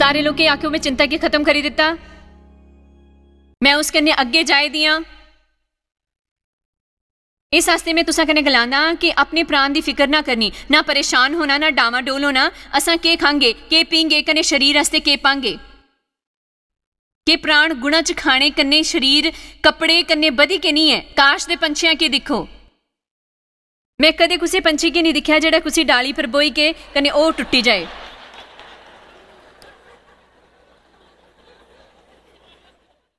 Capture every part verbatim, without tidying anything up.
सारे लोकें आखेओ, "मैं चिंता गी खत्म करी दित्ता, मैं उस कन्नै अग्गें जाई दी आं।" इस आस्तै मैं तुसां कन्नै गलांदा आं कि अपने प्राण दी फिकर ना करनी, ना परेशान होना, ना डामाडोल होना। असां केह् खांगे, केह् पींगे, कन्नै शरीर आस्तै केह् पांगे? केह् प्राण गुणा च खाने कन्नै शरीर कपड़े कन्नै बधी के निं ऐ? काश दे पंछियां गी दिक्खो। मैं कदें कुसै पंछी गी निं दिक्खेआ जेह्ड़ा कुसै डाली पर बोही के कन्नै ओह् टुट्टी जाए।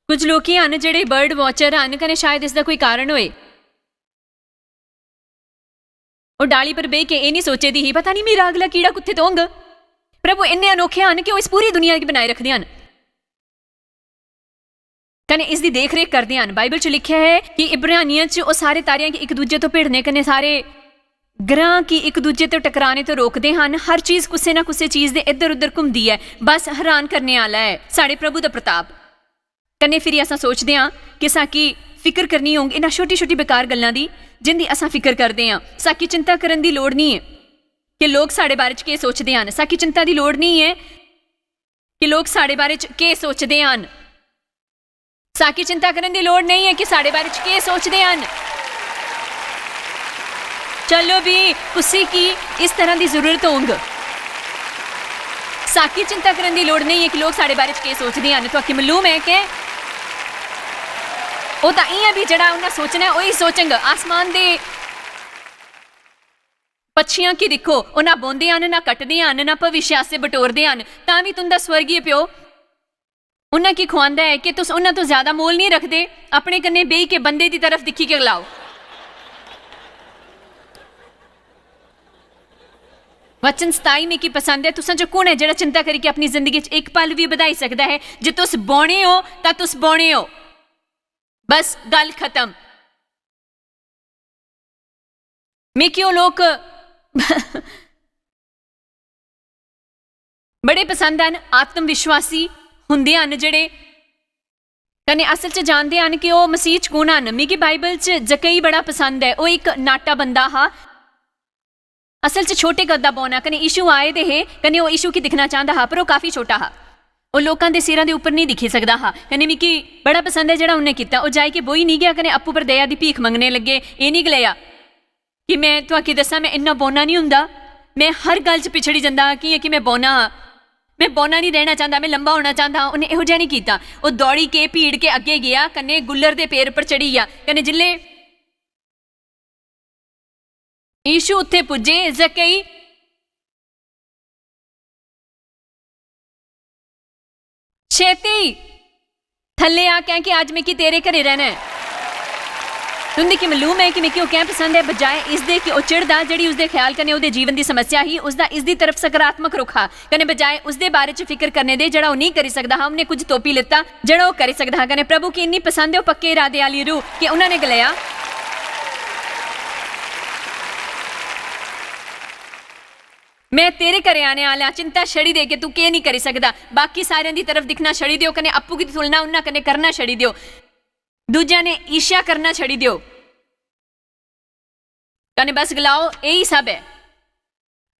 कुछ लोक ही हन जेह्ड़े बर्ड वाचर हन, कन्नै शायद इसदा कोई कारण होए। ओह् डाली पर बेही के एह् निं सोचे दी ही, "पता निं मेरा अगला कीड़ा कुत्थे तोंग।" प्रभु इन्ने अनोखे हन कि ओह् इस पूरी दुनिया गी बनाए रखदे हन, कन्नै इसदी देख-रेख करदे हन। बाइबल च लिखेआ ऐ कि इब्रानियां च ओह् सारे तारेआं गी इक दूजे तो भिड़ने कन्नै सारे ग्रहां गी इक दूजे तो टकराने तो रोकदे हन। हर चीज कुसै ना कुसै चीज दे इद्धर-उद्धर घुमदी ऐ, बस हैरान करने आह्ला ऐ साढ़े प्रभु दा प्रताप। कन्नै फिरी असां सोचदे आं कि साकी फिकर करनी होंग इन्हां छोटी-छोटी बेकार गल्लां दी, जिंदी असां फिकर करदे आं। साकी चिंता करन दी लोड़ निं ऐ कि लोक साढ़े बारे च केह् सोचदे हन। साकी चिंता दी लोड़ निं ऐ कि लोक साढ़े बारे च केह् सोचदे हन। साकी चिंता करन दी लोड़ नेईं ऐ कि साढ़े बारे च केह् सोचदे हन। चलो भी, कुसी की इस तरह दी जरूरत होंग। साकी चिंता करन दी लोड़ नेईं ऐ कि लोक साढ़े बारे च केह् सोचदे हन। तुआकी मालूम ऐ के ओह् तां इ'यां बी जेह्ड़ा उन्नै सोचना ऐ, ओही सोचंग। आसमान दे पक्षियां गी दिक्खो, ओह् ना बोंदे हन, ना कटदे हन, ना भविष्य आस्तै बटोरदे हन, तां बी तुं'दा स्वर्गीय प्यो उन्हां गी खुआंदा ऐ। कि तुस उन्हां तो ज्यादा मोल नहीं रखदे? अपने कन्नै बेही के बंदे दी तरफ दिक्खी के गलाओ। वचन सताई मिगी पसंद ऐ। तुसां च कु'न ऐ जेह्ड़ा चिंता करियै अपनी जिंदगी च इक पल बी बधाई सकदा ऐ? जे तुस बौने ओ, तां तुस बौने ओ। बस गल्ल खत्म। मिगी ओह् लोक बड़े पसंद हन, आत्मविश्वासी हुंदे हन जेह्ड़े, कन्नै असल च जानदे हन कि ओह् मसीह च कु'न हन। मिगी बाइबल च जक्कई बड़ा पसंद ऐ। ओह् इक नाटा बंदा हा, असल च छोटे कद दा बौना, कन्नै यीशु आए दे हे, कन्नै ओह् यीशु गी दिक्खना चांह्दा हा, पर ओह् काफी छोटा हा। ओह् लोकां दे सिरां दे उप्पर नेईं दिक्खी सकदा हा। कन्नै मिगी बड़ा पसंद ऐ जेह्ड़ा उन्नै कीता। ओह् जाई के बोही निं गेआ, कन्नै अप्पू पर दया दी भीख मंगने लग्गे। एह् निं गलाया कि, "मैं तुआकी दस्सां, मैं इन्ना बौना निं हुंदा, मैं हर गल्ल च पिछड़ी जंदा हा, कि'यां कि मैं बौना हा, मैं बौना निं रैह्ना चांह्दा, मैं लम्बा होना चांह्दा हा।" उन्नै एहो जेहा निं कीता। ओह् दौड़ी के, भीड़ के अग्गें गेआ, कन्नै गुल्लर दे पेर उप्पर चढ़ी गेआ। कन्नै जिल्लै यीशु उत्थें पुज्जे, जक्कई, "छेती थल्ले आ, कैंह् कि अज्ज मिगी तेरे घरे रैह्ना ऐ।" तुं'दी की मालूम ऐ कि मिगी ओह् कैं पसंद ऐ? बजाए इसदे कि ओह् चिढ़दा, जेह्ड़ी उसदे ख्याल कन्नै ओह्दे जीवन दी समस्या ही, उसदा इसदी तरफ सकारात्मक रुख हा। कन्नै बजाए उसदे बारे च फिकर करने दे, जेह्ड़ा ओह् नेईं करी सकदा हा, उन्नै कुछ तोपी लेता, जेह्ड़ा ओह् करी सकदा हा। कन्नै प्रभु गी इन्नी पसंद ऐ, ओह् पक्के इरादे आह्ली रूह, कि उन्होंने गलाया, "मैं तेरे घरे आने आह्ला, चिंता छड़ी दे कि तू केह् नेईं करी सकदा। बाकी सारें दी तरफ दिक्खना छड़ी देओ, कन्नै अप्पू गी तुलना उन्ना कन्नै करना छड़ी देओ, दूजेआं ने ईर्ष्या करना छड़ी देओ।" कन्नै बस गलाओ, "एही सब ऐ।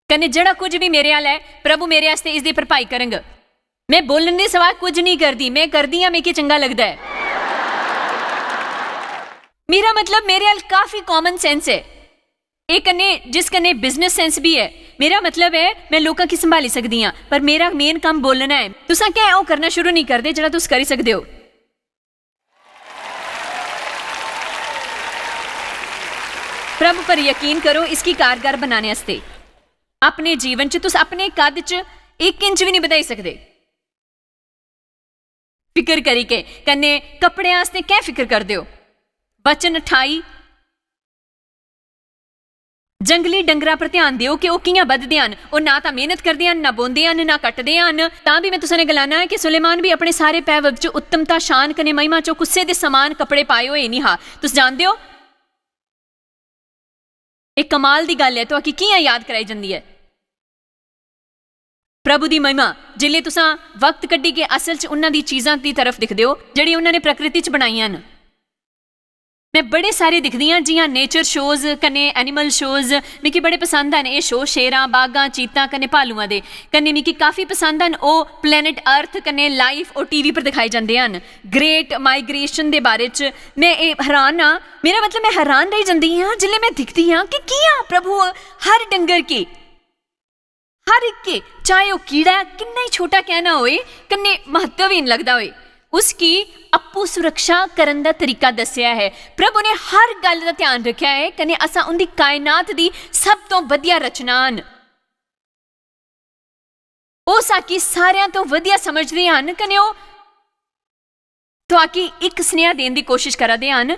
कन्नै जेह्ड़ा कुछ बी मेरे आह्ला ऐ, प्रभु मेरे आस्तै इसदी भरपाई करंग। मैं बोलन दे सिवा कुछ नेईं करदी, मैं करदी आं, मिगी चंगा लगदा ऐ।" मेरा मतलब, मेरे अल काफी common sense ऐ। एह् कन्नै, जिस कन्नै business sense बी ऐ। मेरा मतलब ऐ, मैं लोकां गी संभाली सकदी आं, पर मेरा main कम्म बोलना ऐ। तुसां कैं ओह् करना शुरू नेईं करदे जेह्ड़ा तुस करी सकदे ओ? प्रभु पर यकीन करो, इसगी कारगर बनाने आस्तै। अपने जीवन च तुस अपने कद च इक इंच बी नहीं बधाई सकदे। फिकर करी के, कन्नै कपड़े आस्तै कैं फिकर करदे ओ? वचन अठाई, जंगली डंगरा पर ध्यान देओ कि ओह् कि'यां बधदे हन। ओह् ना तां मेहनत करदे हन, ना बोंदे हन, ना कटदे हन। तां बी मैं तुसें नै गलाना ऐ कि सुलेमान बी अपने सारे वैभव च, उत्तमता, शान कन्नै महिमा च ओह् कुसै दे समान कपड़े पाए होए निं हा। तुस जानदे ओ, एह् कमाल दी गल्ल ऐ, तुआकी कि'यां याद कराई जंदी ऐ प्रभु दी महिमा, जिसलै तुसां वक्त कड्ढी के असल च उन्हां दी चीजां दी तरफ दिखदे ओ, जेह्ड़ी उन्हां ने प्रकृति च बनाइयां न। में बड़े सारे दिखदी आं, जि'यां नेचर शोज कन्नै एनिमल शोज मिगी बड़े पसंद न। एह् शो शेरां, बाघां, चीतां कन्नै भालुआं दे, कन्नै मिगी काफी पसंद न ओह् प्लैनेट अर्थ कन्नै लाइफ ओह् टीवी पर दिखाए जंदे हन। ग्रेट माइग्रेशन दे बारे च में एह् हैरान आं। मेरा मतलब, में हैरान रेही जंदी आं जिसलै में दिखदी आं कि कि'यां प्रभु हर डंगर गी, हर इक गी, चाहे ओह् कीड़ा किन्ना ही छोटा कैंह् ना होए, कन्नै म्हत्तवहीन लगदा होए, उसगी अप्पू सुरक्षा करन दा तरीका दस्सेआ ऐ। प्रभु ने हर गल्ल दा ध्यान रक्खेआ ऐ, कन्नै असां उं'दी कायनात दी सब तों बधिया रचना हन। ओह् साकी सारेआं तों बधिया समझदे हन, कन्नै ओह् तुआकी इक सनेहा देन दी कोशिश करा दे हन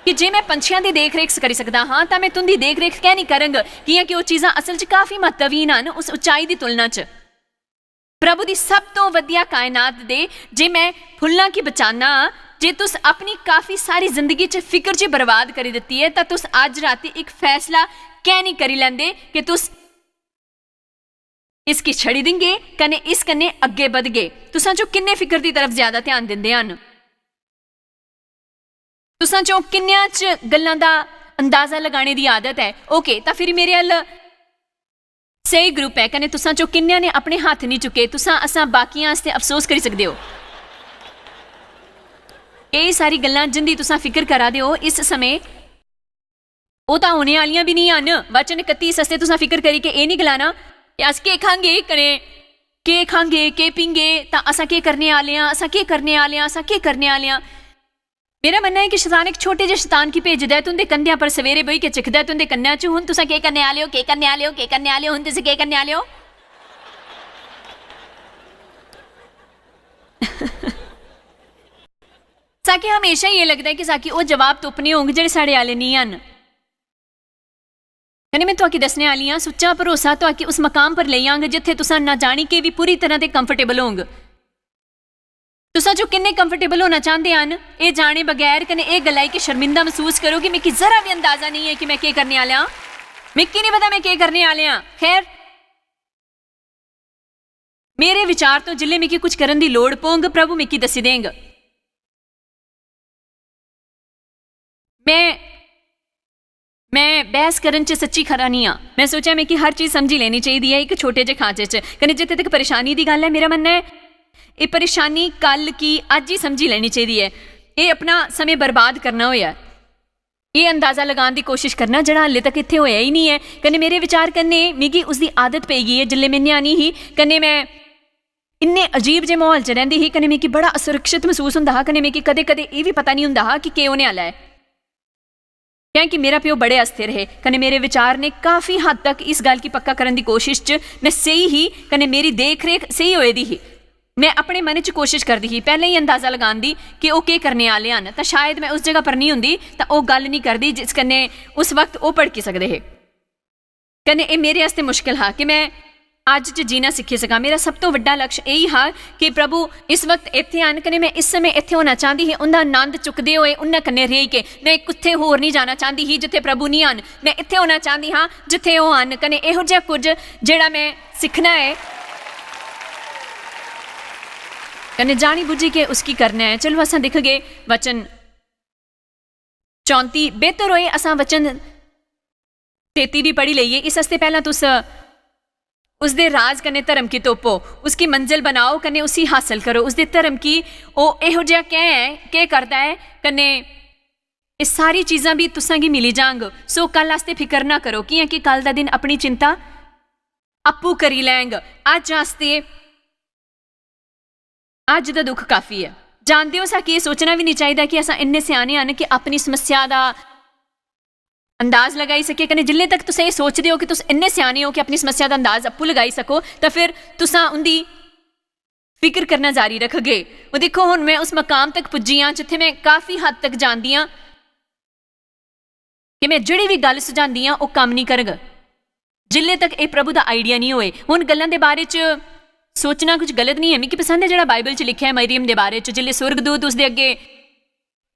कि जे में पंछियां दी देख-रेख करी सकदा हां, तां में तुं'दी देख-रेख कैं निं करङ? कि'यां कि ओह् चीजां असल च काफी म्हत्तवहीन हन उस उचाई दी तुलना च। प्रभु दी सब तों बधिया कायनात दे, जे में फुल्लां गी बचाना आं, जे तुस अपनी काफी सारी जिंदगी च फिकर च बर्बाद करी दित्ती ऐ, तां तुस अज्ज राती इक फैसला कैं निं करी लैंदे कि तुस इसगी छड़ी देंगे कन्नै इस कन्नै अग्गें बधगे? तुसां चों किन्ने फिकर दी तरफ ज्यादा ध्यान दिंदे हन? तुसां चों किन्नेआं च गल्लां दा अंदाजा लगाने दी आदत ऐ? ओके, तां फिर मेरे अल स्हेई ग्रुप ऐ। कन्नै तुसां चों किन्नेआं ने अपने हत्थ निं चुके? तुसां, असां बाकियां आस्तै अफसोस करी सकदे ओ। एह् सारी गल्लां जिंदी तुसां फिकर करा दे ओ इस समें, ओह् तां होने आह्लियां बी निं हन। वचन इकत्ती आस्तै तुसां फिकर करी के एह् निं गलाना कि अस केह् खांगे कन्नै केह् खांगे, केह् पींगे, तां असां केह् करने आह्ले आं, असां केह् करने आह्ले आं, असां केह् करने आह्ले आं। मेरा मन्नना ऐ कि शैतान इक छोटे जे शैतान गी भेजदा ऐ, तुं'दे कंधेआं पर सवेरे बेही के चिखदा ऐ, तुं'दे कन्नै च, "हुन तुसें केह् करने आह्ले ओ, केह् करने आह्ले ओ, केह् करने आह्ले ओ, हुन तुसें केह् करने आह्ले ओ?" साकी हमेशा एह् लगदा ऐ कि साकी ओह् जवाब तुप्पने होंग जेह्ड़े साढ़े आह्ले निं हन। कन्नै में तुआकी दस्सने आह्ली आं, सुच्चा भरोसा तुआकी उस मकाम पर लेई आंग जित्थै तुसां ना जानी के बी पूरी तरह ते कंफर्टेबल होंग। तुसां चों किन्ने कंफर्टेबल होना चांह्दे हन एह् जाने बगैर, कन्नै एह् गल्ला गी शर्मिंदा मसूस करो कि मिगी जरा बी अंदाजा नेईं ऐ कि में केह् करने आह्ला आं, मिगी निं पता में केह् करने आह्ले आं। खैर, मेरे विचार तो जिल्लै मिगी कुछ करन दी लोड़ पौंग, प्रभु मिगी दस्सी देंग। में, में बैह्स करन च सच्ची खरा निं आं। में सोचेआ मिगी हर चीज समझी लैनी चाहिदी ऐ इक छोटे जे खांचे च। कन्नै जित्थै तक परेशानी दी गल्ल ऐ, मेरा मन्नना ऐ, एह् परेशानी कल की अज्ज ही समझी लैनी चाहिदी ऐ। एह् अपना समें बर्बाद करना होएआ ऐ। एह् अंदाजा लगान दी कोशिश करना जेह्ड़ा हाल्ले तक इत्थै होएआ ही निं ऐ। कन्नै मेरे विचार कन्नै मिगी उसदी आदत पेई गेई ऐ। जिल्लै में ञ्याणी ही, कन्नै में इन्ने अजीब जे म्हौल च रैंह्दी ही, कन्नै मिगी बड़ा असुरक्षत मसूस होंदा हा, कन्नै मिगी कदें-कदें एह् बी पता निं होंदा हा कि केह् होने आह्ला ऐ। कैंह् कि मेरा प्यो बड़े अस्थिर हे, कन्नै मेरे विचार ने काफी हद तक इस गल्ल गी पक्का करन दी कोशिश च में स्हेई ही, कन्नै मेरी देख-रेख स्हेई होए दी ही। में अपने मन च कोशिश करदी ही, पैह्लें ही अंदाजा लगान दी कि ओह् केह् करने आह्ले हन, तां शायद में उस जगह पर निं होंदी, तां ओह् गल्ल निं करदी जिस कन्नै उस वक्त ओह् भड़की सकदे हे। कन्नै एह् मेरे आस्तै मुश्कल हा कि में अज्ज च जीना सिक्खी सकां। मेरा सब तों बड्डा लक्ष्य एही हा कि प्रभु इस वक्त इत्थै हन, कन्नै में इस समें इत्थै होना चांह्दी ही, उं'दा आनंद चुकदे होए उं'दे कन्नै रेही के। में कुत्थै होर निं जाना चांह्दी ही जित्थै प्रभु निं हन। में इत्थै होना चांह्दी हां जित्थै ओह् हन, कन्नै एहो जेहा कुछ जेह्ड़ा में सिक्खना ऐ। कन्नै जानी बुज्झी के उसकी करना ऐ। चलो, असां दिखगे वचन चौंती। बेहतर होए असां वचन तेती बी पढ़ी लेइए। इस आस्तै पैह्लां तुस उसदे राज कन्नै धर्म गी तोपो, उसकी मंजल बनाओ कन्नै उसी हासल करो। उसदे धर्म गी ओह् एहो जेहा कैं ऐ, केह् करदा ऐ, कन्नै एह् सारी चीजां बी तुसां गी मिली जांग। सो कल आस्तै फिकर ना करो, कि'यां कि कल दा दिन अपनी चिंता आपूं करी लैंग। अज्ज आस्तै, अज्ज दा दुख काफी ऐ। जानदे ओ, असां की एह् सोचना बी निं चाहिदा कि असां इन्ने स्याने हन कि अपनी समस्या दा अंदाज लगाई सके। कन्नै जिल्लै तक तुस एह् सोचदे ओ कि तुस इन्ने स्याने ओ कि अपनी समस्या दा अंदाज आपूं लगाई सको, तां फिर तुसां उं'दी फिकर करना जारी रखगे। ओह् दिक्खो, हुन में उस मकाम तक पुज्जी आं जित्थै में काफी हद तक जानदी आं कि में जेह्ड़ी बी गल्ल सुझांदी आं, ओह् कम्म निं करग जिल्लै तक एह् प्रभु दा आइडिया निं होए। हुन गल्लां दे बारे च सोचना कुछ गलत निं ऐ। मिगी पसंद ऐ जेह्ड़ा बाइबल च लिखेआ ऐ मरियम दे बारे च, जिल्लै सुर्गदूत उसदे अग्गें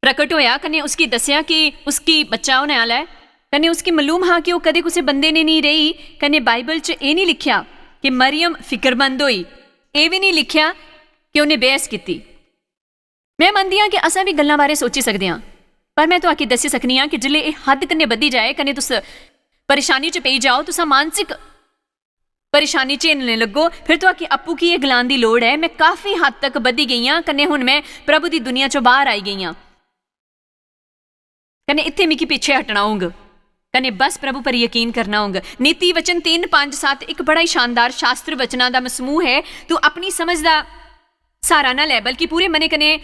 प्रकट होएआ कन्नै उसगी दस्सेआ कि उसगी बच्चा होने आह्ला ऐ, कन्नै उसगी मालूम हा कि ओह् कदें कुसै बंदे ने निं रेही, कन्नै बाइबल च एह् निं लिखेआ कि मरियम फिकरमंद होई, एह् बी निं लिखेआ कि उ'न्नै बैह्स कीती। में मनदी आं कि असां बी गल्लां बारै सोची सकदे आं, पर में तुआकी दस्सी सकनी आं कि जिसलै एह् हद्द कन्नै बधी जाए कन्नै तुस परेशानी च पेई जाओ, तुसां मानसिक परेशानी झेलने लगो, फिर तुआकी आपूं की एह् गलान दी लोड़ ऐ, "में काफी हद तक बधी गेई आं, कन्नै हुन में प्रभु दी दुनिया चों बाहर आई गेई आं, कन्नै इत्थै मिगी पिच्छे हटना होंग, कन्नै बस प्रभु पर यकीन करना होंग।" नीति वचन तीन, पंज, सत्त इक बड़ा ही शानदार शास्त्र वचनां दा मसमूह ऐ। तू अपनी समझ दा स्हारा ना लै, बल्कि पूरे मनै कन्नै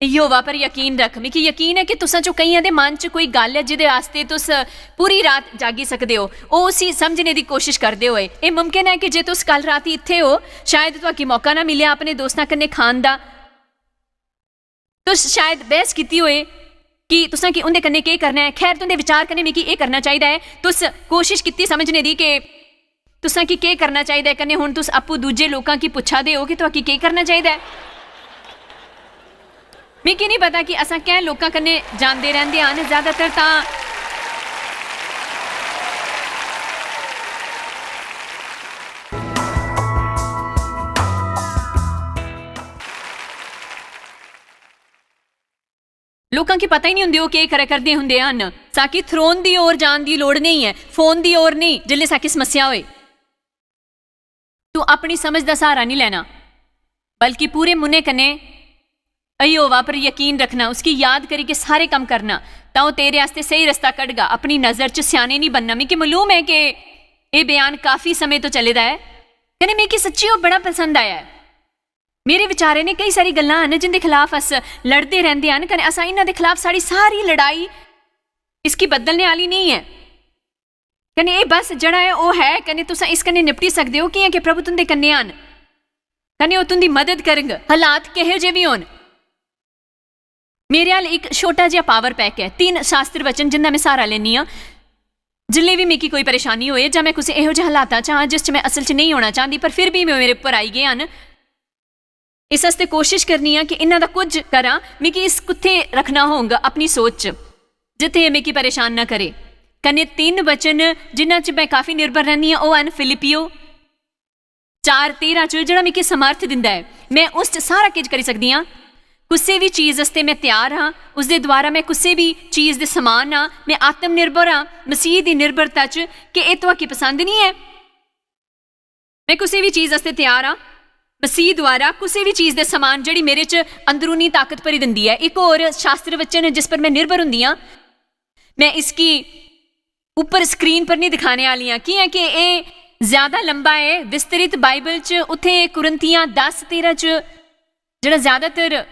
यहोवा पर यकीन रख। मिगी यकीन ऐ कि तुसां चों केइयें दे मन च कोई गल्ल ऐ, जिदे आस्तै तुस पूरी रात जागी सकदे ओ। ओह् उसी समझने दी कोशिश करदे होए। एह् मुमकिन ऐ कि जे तुस कल राती इत्थै ओ, शायद तुआकी मौका ना मिलेआ अपने दोस्तां कन्नै खान दा। तुस शायद बहस कीती होए कि तुसां की उं'दे कन्नै केह् करना ऐ। खैर, तुं'दे विचार कन्नै मिगी एह् करना चाहिदा ऐ। तुस कोशिश कीती समझने दी कि तुसां की केह् करना चाहिदा ऐ, कन्नै हुन तुस आपूं दूजे लोकां की पुच्छा दे ओ कि तुआकी केह् करना चाहिदा ऐ। मिगी निं पता कि असां कैं लोकां कन्नै जांदे रैंह्दे हन, ज्यादातर तां लोकां गी पता ही निं हुंदे ओह् केह् करै करदे हुंदे हन। साकी throne दी ओर जान दी लोड़ नेईं ऐ, फोन दी ओर नेईं, जिसलै साकी समस्या होए। तू अपनी समझ दा स्हारा निं लैना, बल्कि पूरे मनै कन्नै यहोवा पर यकीन रखना, उसकी याद करियै सारे कम्म करना, तां ओह् तेरे आस्तै स्हेई रस्ता कढगा। अपनी नजर च स्याने निं बनना। मिगी मालूम ऐ कि एह् बयान काफी समें तो चले दा ऐ, कन्नै मिगी सच्ची ओह् बड़ा पसंद आया ऐ। मेरे विचारे ने केई सारी गल्लां हन जिंदे खलाफ अस लड़दे रैंह्दे हन, कन्नै असां इन्हां दे खलाफ, साढ़ी सारी लड़ाई इसगी बदलने आह्ली नेईं ऐ। कन्नै एह् बस जेह्ड़ा ऐ ओह् है, कन्नै तुसां इस कन्नै निपटी सकदे ओ, कि'यां कि प्रभु तुं'दे कन्नै हन, कन्नै ओह् तुं'दी मदद करंग, हालात किहो जे बी होन। मेरे हाल इक छोटा जेहा पावर पैक ऐ, तिन्न शास्त्र वचन जिंदा में स्हारा लैन्नी आं। जिसलै बी मिगी कोई परेशानी होए जां में कुसै एहो जेह् हालातां च आं जिस च में असल च नेईं होना चांह्दी, पर फिर बी में मेरे उप्पर आई गे हन, इस आस्तै कोशिश करनी आं कि इन्हां दा कुछ करां। मिगी इस कुत्थै रक्खना होंग अपनी सोच च, जित्थै एह् मिगी परेशान ना करे। कन्नै तिन्न वचन जिन्हां च में काफी निर्भर रैह्नी आं, ओह् हन फिलिपियो चार तेरां च, जेह्ड़ा मिगी समर्थ दिंदा ऐ, में उस च सारा किश करी सकदी आं। कुसै बी चीज आस्तै में त्यार आं, उसदे द्वारा में कुसै बी चीज दे समान आं, में आत्मनिर्भर आं मसीह दी निर्भरता च। कि एह् तुआकी पसंद निं ऐ? में कुसै बी चीज आस्तै त्यार आं मसीह द्वारा, कुसै बी चीज दे समान जेह्ड़ी मेरे च अंदरूनी ताकत भरी दिंदी ऐ। इक होर शास्त्र वचन जिस पर में निर्भर होंदी आं, में इसगी उप्पर स्क्रीन पर निं दिखाने आह्ली आं, कि'यां कि एह् ज्यादा लंबा ऐ। विस्तृत बाइबल च उत्थै कुरिन्थियां दस तेरां च जेह्ड़ा ज्यादातर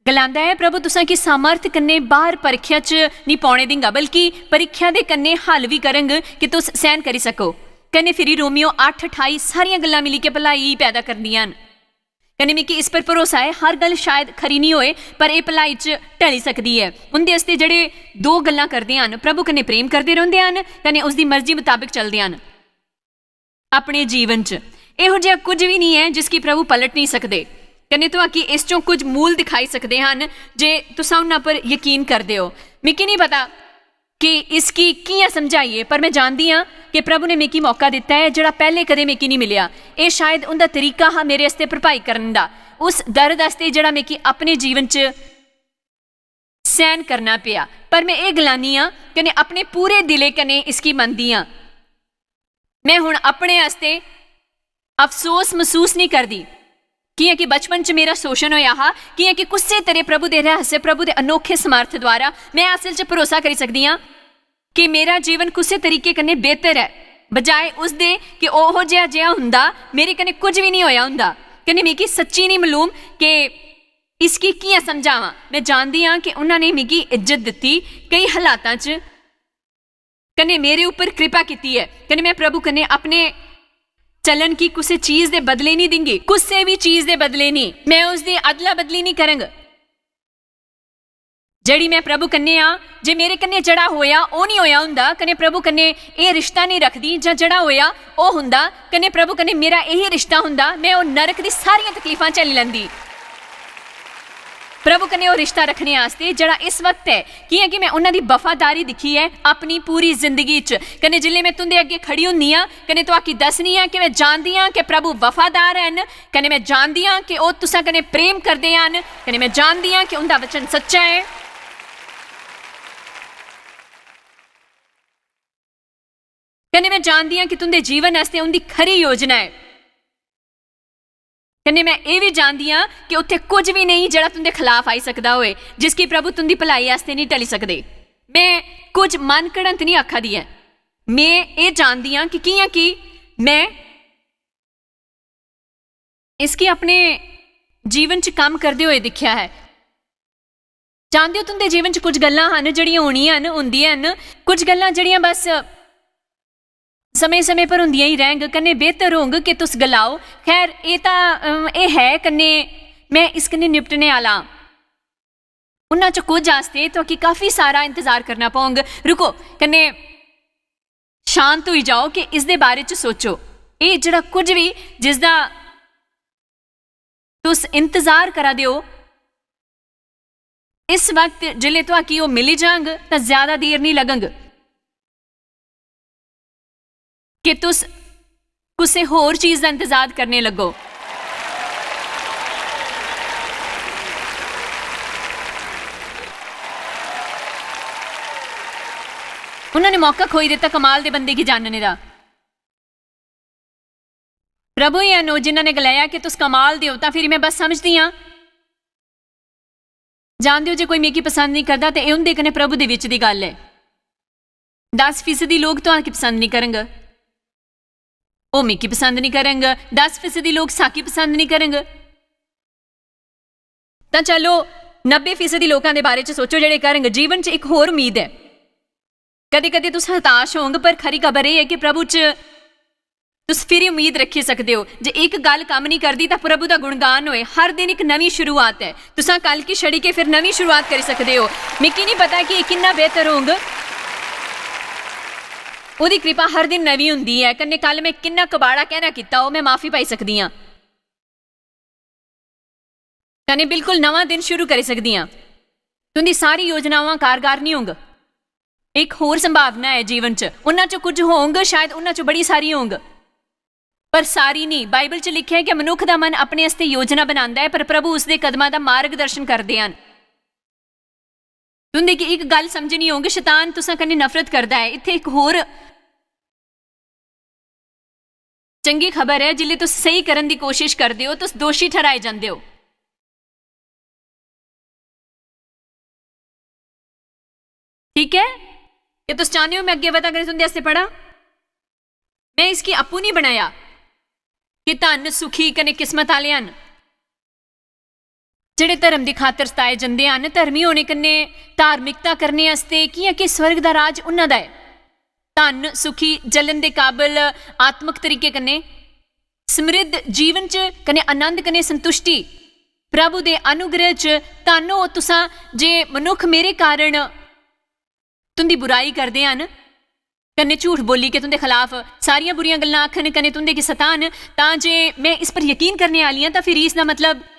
गलांदा ऐ, "प्रभु तुसां गी सामर्थ कन्नै बाहर परीक्षा च निं पौने दिंगा, बल्कि परीक्षा दे कन्नै हल बी करंग कि तुस सैहन करी सको।" कन्नै फिरी रोमियो अट्ठ अठाई सारियां गल्लां मिलियै भलाई पैदा करदियां न। कन्नै मिगी इस पर भरोसा ऐ, हर गल्ल शायद खरी निं होए, पर एह् भलाई च ढली सकदी ऐ। उं'दे आस्तै जेह्ड़े दो गल्लां करदे हन, प्रभु कन्नै प्रेम करदे रौंह्दे हन, कन्नै उसदी मर्जी मताबक चलदे हन। अपने जीवन च एहो जेहा कुछ बी निं ऐ जिसगी प्रभु पलट निं सकदे। कन्नै तुआकी इस चों कुछ मूल दिखाई सकदे हन जे तुस उन्हां पर यकीन करदे ओ। मिगी निं पता कि इसगी कि'यां समझाइए, पर में जानदी आं कि प्रभु ने मिगी मौका दित्ता ऐ जेह्ड़ा पैह्ले कदें मिगी निं मिलेआ। एह् शायद उं'दा तरीका हा मेरे आस्तै भरपाई करने दा, उस दर्द आस्तै जेह्ड़ा मिगी अपने जीवन च सैहन करना पेआ। पर में एह् गलानी आं कन्नै अपने पूरे दिलै कन्नै इसगी मनदी आं। में हुन अपने आस्तै अफसोस मसूस निं करदी, कि'यां कि बचपन च मेरा शोशण होएआ हा, कि'यां कि कुसै तरह प्रभु दे रहस्य, प्रभु दे अनोखे समर्थ द्वारा में असल च भरोसा करी सकदी आं कि मेरा जीवन कुसै तरीके कन्नै बेहतर ऐ, बजाए उसदे कि ओहो जेहा जेहा हुंदा, मेरे कन्नै कुछ बी निं होएआ हुंदा। कन्नै मिगी सच्ची निं मालूम कि इसगी कि'यां समझावां। में जानदी आं कि उन्हां ने मिगी इज्जत दित्ती, केई हालातां च, कन्नै मेरे उप्पर कृपा कीती ऐ। कन्नै में प्रभु कन्नै अपने चलन गी कुसै चीज दे बदले निं दिंगी, कुसै बी चीज दे बदले निं। में उसदी अदला बदली निं करंग। जेह्ड़ी में प्रभु कन्नै आं, जे मेरे कन्नै जेह्ड़ा होएआ, ओह् निं होएआ हुंदा, कन्नै प्रभु कन्नै एह् रिश्ता निं रखदी, जां जेह्ड़ा होएआ, ओह् हुंदा, कन्नै प्रभु कन्नै मेरा एही रिश्ता हुंदा, में ओह् नरक दी सारियां तकलीफां झल्ली लैंदी। प्रभु कन्नै ओह् रिश्ता रक्खने आस्तै जेह्ड़ा इस वक्त ऐ, कि'यां कि में उन्हां दी वफादारी दिक्खी ऐ अपनी पूरी जिंदगी च। कन्नै जिसलै में तुं'दे अग्गें खड़ी होन्नी आं, कन्नै तुआकी दस्सनी आं कि में जानदी आं कि प्रभु वफादार हैन, कन्नै में जानदी आं कि ओह् तुसां कन्नै प्रेम करदे हन, कन्नै में जानदी आं कि उं'दा वचन सच्चा ऐ, कन्नै में जानदी आं कि तुं'दे जीवन आस्तै उं'दी खरी योजना ऐ। कन्नै में एह् बी जानदी आं कि उत्थै कुछ बी नेईं जेह्ड़ा तुं'दे खलाफ आई सकदा होए, जिसगी प्रभु तुं'दी भलाई आस्तै निं टली सकदे। में कुछ मन घड़ंत निं आखा दी ऐ। में एह् जानदी आं कि कि'यां कि में इसगी अपने जीवन च कम्म करदे होए दिक्खेआ ऐ। जानदे ओ, तुं'दे जीवन च कुछ गल्लां हन जेह्ड़ियां होनियां न, होंदियां न। कुछ गल्लां जेह्ड़ियां बस समें-समें पर होंदियां ही रैह्‌ङ, कन्नै बेहतर होंग कि तुस गलाओ, "खैर, एह् तां, अम, एह् है, कन्नै में इस कन्नै निपटने आह्ला आं।" उन्हां च कुछ आस्तै तुआकी काफी सारा इंतजार करना पौंग। रुको, कन्नै शांत होई जाओ कि इसदे बारे च सोचो। एह् जेह्ड़ा कुछ बी जिसदा तुस इंतजार करा दे ओ, इस वक्त जिसलै तुआकी ओह् मिली जांग, तां ज्यादा देर निं लगग कि तुस कुसै होर चीज दा इंतजार करने लगो। उन्होंने मौका खोई दित्ता कमाल दे बंदे गी जानने दा। प्रभु ही हन ओह् जिन्हां ने गलाया कि तुस कमाल दे ओ, तां फिर में बस समझदी आं। जानदे ओ, जे कोई मिगी पसंद निं करदा, ते एह् उं'दे कन्नै प्रभु दे बिच दी गल्ल ऐ। दस फीसदी लोक तुआकी पसंद निं करंग, ओह् मिगी पसंद निं करंग, दस फीसदी लोक साकी पसंद निं करंग। तां चलो, नब्बे फीसदी लोकां दे बारे च सोचो जेह्ड़े करंग। जीवन च इक होर उम्मीद ऐ। कदें-कदें तुस हताश होंग, पर खरी खबर एह् ऐ कि प्रभु च तुस फिर उम्मीद रक्खी सकदे ओ जे इक गल्ल कम्म निं करदी, तां प्रभु दा गुणगान होए। हर दिन इक नमीं शुरुआत ऐ। तुसां कल गी छड़ी के फिर नमीं शुरुआत करी सकदे ओ। मिगी निं पता कि एह् किन्ना बेहतर होंग। ओह्दी कृपा हर दिन नमीं होंदी ऐ। कन्नै कल में किन्ना कबाड़ा कैह्‌ना कीता, ओह् में माफी पाई सकदी आं। कन्नै बिल्कुल नमां दिन शुरू करी सकदी आं। तुं'दी सारी योजनावां कारगर निं होंग। इक होर संभावना ऐ जीवन च, उन्हां च कुछ होंग, शायद उन्हां च बड़ी सारी होंग, पर सारी निं। बाइबल च लिखेआ ऐ कि मनुक्ख दा मन अपने आस्तै योजना बनांदा ऐ, पर प्रभु उसदे कदमां दा मार्गदर्शन करदे हन। तुं'दे गी इक गल्ल समझनी होंग, शैतान तुसां कन्नै नफरत करदा ऐ। इत्थै इक होर चंगी खबर ऐ, जिसलै तुस स्हेई करन दी कोशिश करदे ओ, तुस दोशी ठर्हाए जंदे ओ। ठीक ऐ? क्या तुस चाह्‌न्ने ओ में अग्गें बधा कन्नै तुं'दे आस्तै पढ़ां? में इसगी आपूं निं बनाया कि धन, सुखी कन्नै किस्मत आह्‌ले हन। जेह्ड़े धर्म दी खातर सताए जंदे हन, धर्मी होने कन्नै धार्मिकता करने आस्तै, कि'यां कि स्वर्ग दा राज उन्हां दा ऐ। धन, सुखी, जलन दे काबल, आत्मक तरीके कन्नै समृद्ध जीवन च, कन्नै आनंद कन्नै संतुष्टि, प्रभु दे अनुग्रह च। धन ओ तुसां जे मनुक्ख मेरे कारण तुं'दी बुराई करदे हन, कन्नै झूठ बोली के तुं'दे खलाफ सारियां बुरियां गल्लां आखन, कन्नै तुं'दे गी सतान, तां जे में इस पर यकीन करने आह्‌ली आं, तां फिरी इसदा मतलब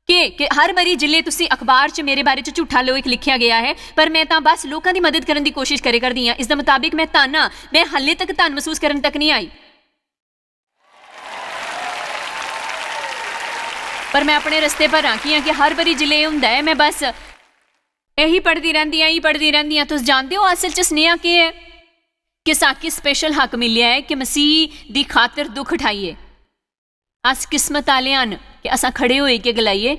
केह्? कि हर बारी जिसलै तुसें अखबार च मेरे बारे च झूठा लेख लिखेआ गेआ ऐ, पर में तां बस लोकां दी मदद करन दी कोशिश करे करदी आं। इसदा मताबक में धन आं, में हाल्ले तक धन मसूस करन तक निं आई। पर में अपने रस्ते पर आं, कि'यां कि हर बारी जिसलै एह् होंदा ऐ, में बस एही पढ़दी रैंह्‌दी आं, एही पढ़दी रैंह्‌दी आं। तुस जानदे ओ, असल च सनेहा केह् ऐ? कि साकी special हक मिलेआ ऐ कि मसीह दी खातर दुख उठाइए। अस किस्मत आह्‌ले हन कि असां खड़े होई के गलाइए,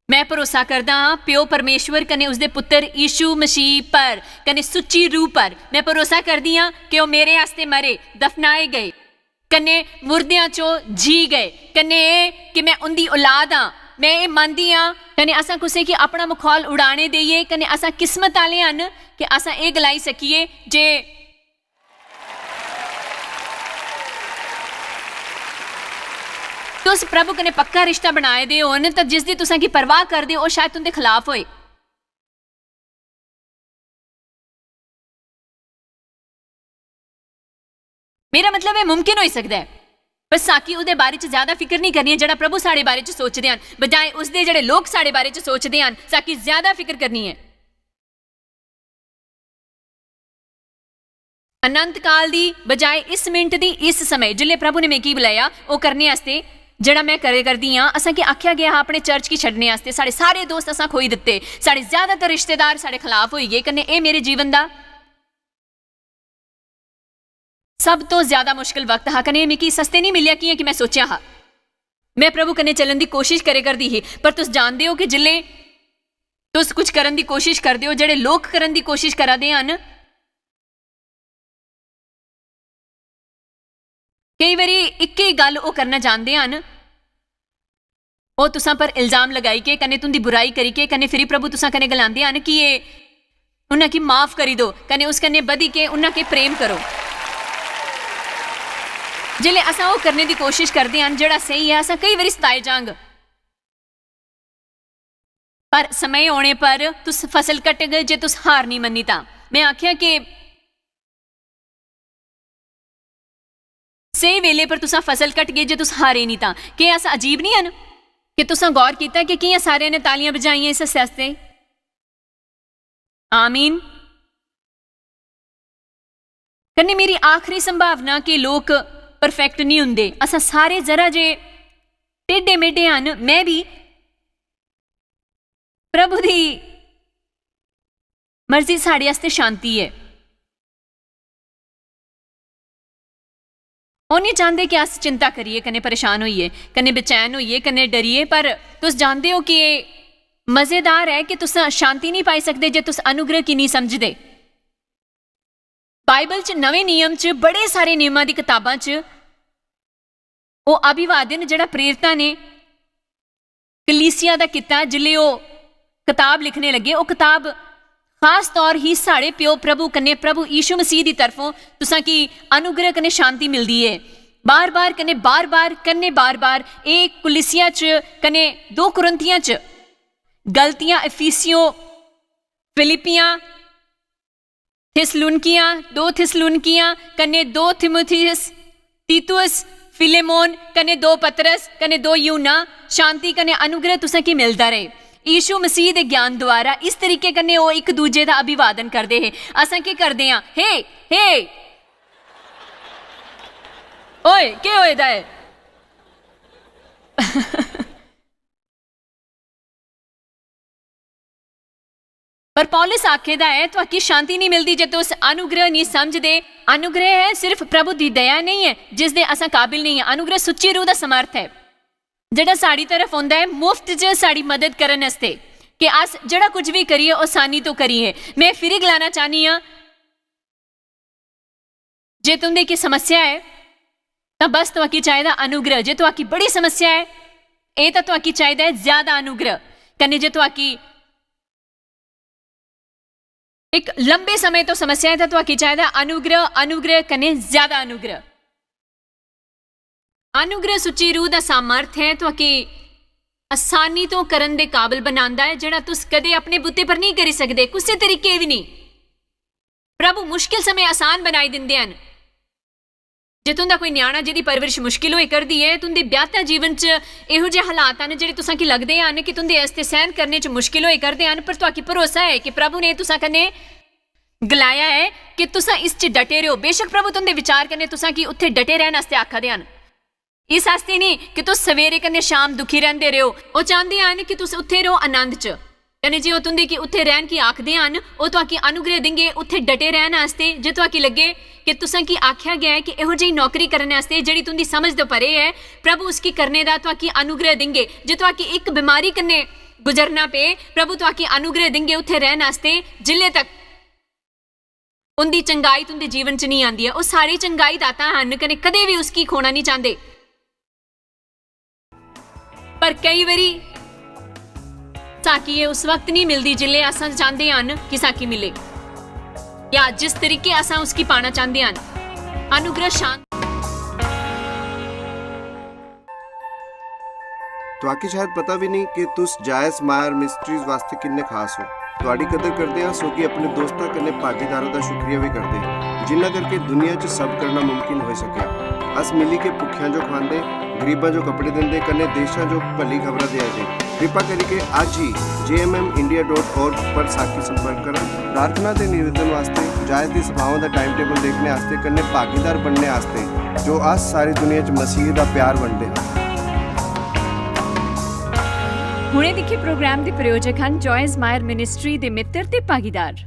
"में भरोसा करदा आं प्यो परमेश्वर कन्नै उसदे पुत्तर यीशु मसीह पर, कन्नै सुच्ची रूह पर। में भरोसा करदी आं कि ओह् मेरे आस्तै मरे, दफनाए गए, कन्नै मुर्देआं चों जी गए, कन्नै एह् कि में उं'दी औलाद आं। में एह् मनदी आं।" कन्नै असां कुसै गी अपना मखौल उड़ाने देइयै, कन्नै असां किस्मत आह्‌ले हन कि असां एह् गलाई सकिए जे तुस प्रभु कन्नै पक्का रिश्ता बनाए दे होन, तां जिसदी तुसें गी परवाह करदे ओ, ओह् शायद तुं'दे खलाफ होए। मेरा मतलब, एह् मुमकिन होई सकदा ऐ। पर साकी ओह्दे बारे च ज्यादा फिकर नहीं करनी ऐ जेह्ड़ा प्रभु साढ़े बारे च सोचदे हन, बजाए उसदे जेह्ड़े लोक साढ़े बारे च सोचदे हन, साकी ज्यादा फिकर करनी ऐ। अनंत काल दी बजाए इस मिंट दी, इस समय जिसलै प्रभु ने मिगी बुलाया ओह् करने आस्तै, जेह्ड़ा में करे करदी आं। असेंगी आखेआ गेआ हा अपने चर्च गी छड्डने आस्तै। साढ़े सारे दोस्त असां खोई दित्ते, साढ़े ज्यादातर रिश्तेदार साढ़े खलाफ होई गे। कन्नै एह् मेरे जीवन दा सब तो ज्यादा मुश्किल वक्त हा, कन्नै मिगी सस्ते नहीं मिलेआ कियां कि मैं सोचेआ हा। मैं प्रभु कन्नै चलन दी कोशिश करे करदी ही, पर तुस जानदे ओ कि जिल्ले तुस कुछ करन दी कोशिश करदे ओ, जेह्ड़े लोक करन दी कोशिश करा दे हन, केई बारी इक्के गल्ल ओह् करना चांह्दे हन, ओह् तुसां पर इल्जाम लगाई के कन्नै तुंदी बुराई करी के कन्नै फिरी प्रभु तुसां कन्नै गलांदे हन कि एह् उन्हां गी माफ करी दो, कन्नै उस कन्नै बधी के उन्हां के प्रेम करो। जिसलै असां ओह् करने दी कोशिश करदे हन जेह्ड़ा स्हेई ऐ, असां केई बारी सताए जांग। पर समय औने पर तुस फसल कट्टग जे तुस हार नहीं मन्नी तां। मैं आखेआ कि स्हेई वेले पर तुसां फसल कट्टगे जे तुस हारे नहीं तां। केह् अस अजीब नहीं हन? कि तुसां गौर कीता कि कियां सारें ने तालियां बजाइयां इस आस्तै? आमीन। कन्नै मेरी आखरी संभावना कि लोक परफेक्ट नहीं हुंदे। असां सारे जरा जे टेढ़े मेढ़े हन, मैं भी। प्रभु दी मर्जी साढ़े आस्तै शांति ऐ। ओह् नहीं चांह्दे कि अस चिंता करिए, कन्नै परेशान होइए, कन्नै बेचैन होइए, कन्नै डरिए, पर तुस जानदे ओ कि एह् मजेदार ऐ कि तुस शांति नहीं पाई सकदे जे तुस अनुग्रह गी नहीं समझदे। बाइबल च, नमें नियम च, बड़े सारे नियमां दी कताबां च ओह् अभिवादन जेह्ड़ा प्रेरितां ने कलीसिया दा कीता, जिसलै ओह् कताब लिखने लगे, ओह् कताब खास तौर ही साढ़े प्यो प्रभु कन्नै प्रभु यीशु मसीह दी तरफों तुसां गी अनुग्रह कन्नै शांति मिलदी ऐ। बार-बार कन्नै बार-बार कन्नै बार-बार एह् कलीसिया च कन्नै दो कुरिन्थियां च, गलतियां, इफिसियों, फिलिपियां, थिस्सलुनीकियां, दो थिस्सलुनीकियां, कन्नै दो तीमुथियुस, तीतुस, फिलेमोन, कन्नै दो पतरस, कन्नै दो यूहन्ना, शांति कन्नै अनुग्रह तुसें गी मिलदा रहे। यीशु मसीह दे ज्ञान द्वारा इस तरीके कन्नै ओह् इक दूजे दा अभिवादन करदे हे। असें केह् करदे आं? हे, हे, ओए, केह् होए दा ऐ? पर पौलुस आखे दा ऐ, "तुआकी शांति नहीं मिलदी जे तुस अनुग्रह नहीं समझदे।" अनुग्रह ऐ सिर्फ प्रभु दी दया नहीं ऐ, जिसदे असां काबिल नहीं ऐ। अनुग्रह सुच्ची रूह दा समर्थ ऐ, जेह्ड़ा साढ़ी तरफ औंदा ऐ मुफ्त च साढ़ी मदद करन आस्तै, कि अस जेह्ड़ा कुछ भी करिए, ओह् आसानी तो करिए। में फिरी गलाना चाह्न्नी आं, जे तुं'दे की समस्या ऐ, तां बस तुआकी चाहिदा अनुग्रह। जे तुआकी बड़ी समस्या ऐ, एह् तां तुआकी चाहिदा ऐ ज्यादा अनुग्रह। कन्नै जे तुआकी इक लंबे समय तो समस्या ऐ, तां तुआकी चाहिदा अनुग्रह, अनुग्रह कन्नै ज्यादा अनुग्रह। अनुग्रह सुच्ची रूह दा सामर्थ ऐ, तुआकी आसानी तो करन दे काबल बनांदा ऐ, जेह्ड़ा तुस कदे अपने बुत्ते पर नहीं करी सकदे, कुसै तरीके भी नहीं। प्रभु मुश्किल समय आसान बनाई दिंदे हन। जे तुं'दा कोई ञ्याणा जेह्दी परवरिश मुश्किल होई करदी ऐ, तुं'दे ब्याह्ता जीवन च एहो जेह् हालात हन जेह्ड़े तुसां गी लगदे हन कि तुं'दे आस्तै सैह्न करने च मुश्किल होई करदे हन, पर तुआकी भरोसा ऐ कि प्रभु ने तुसां कन्नै गलाया ऐ कि तुसां इस च डटे रहो। बेशक प्रभु तुं'दे विचार कन्नै तुसां गी उत्थे डटे रैह्न आस्तै आखा दे हन। इस आस्तै नेईं कि तुस सवेरे कन्नै शाम दुखी रैंह्दे रहो। ओह् चांह्दे हन कि तुस उत्थे रहो आनंद च। कन्नै जे ओह् तुं'दे गी उत्थे रैह्न की आखदे हन, ओह् तुआकी अनुग्रह दिंगे उत्थे डटे रैह्न आस्तै। जे तुआकी लग्गे कि तुसां गी आखेआ गेआ ऐ कि एहो जेही नौकरी करने आस्तै जेह्ड़ी तुं'दी समझ दे परे ऐ, प्रभु उसकी करने दा तुआकी अनुग्रह दिंगे। जे तुआकी इक बमारी कन्नै गुजरना पे, प्रभु तुआकी अनुग्रह दिंगे उत्थे रैह्न आस्तै, जिल्ले तक उं'दी चंगाई तुं'दे जीवन च निं आंदी ऐ। ओह् सारे चंगाई दाता हन, कन्नै कदें बी उसगी खोना निं चांह्दे। पर केई बारी साकी एह् उस वक्त निं मिलदी जिसलै अस चांह्दे हन कि साकी मिले, या जिस तरीके अस उसगी पाना चांह्दे हन। अनुग्रह शांत। तुआकी शायद पता भी नहीं कि तुस जायस मायर मिस्ट्रीज वास्ते किन्ने खास हो। तुआडी कदर करदे हां, सोगी अपने दोस्तां कन्नै भागीदारां दा शुक्रिया भी करदे हां, जिन्ना करके दुनिया च सब करना मुमकिन होई सकेआ। अस मिली के भुक्खेआं जो खुआंदे, गरीबां जो कपड़े दिंदे, कन्नै देशां जो भली खबरां देआ दे। कृपा करियै अज्ज ही J M M India dot org पर साखी संपर्क करा। प्रार्थना ते निवेदन वास्ते, जायज दी सभाओं दा टाइम टेबल देखने आस्तै, कन्नै भागीदार बनने आस्तै, जो अस सारी दुनिया च मसीह दा प्यार बंडदे हां। हुणे दिक्खे प्रोग्राम दे प्रायोजक हन जॉयज मायर मिनिस्ट्री दे मित्र ते भागीदार।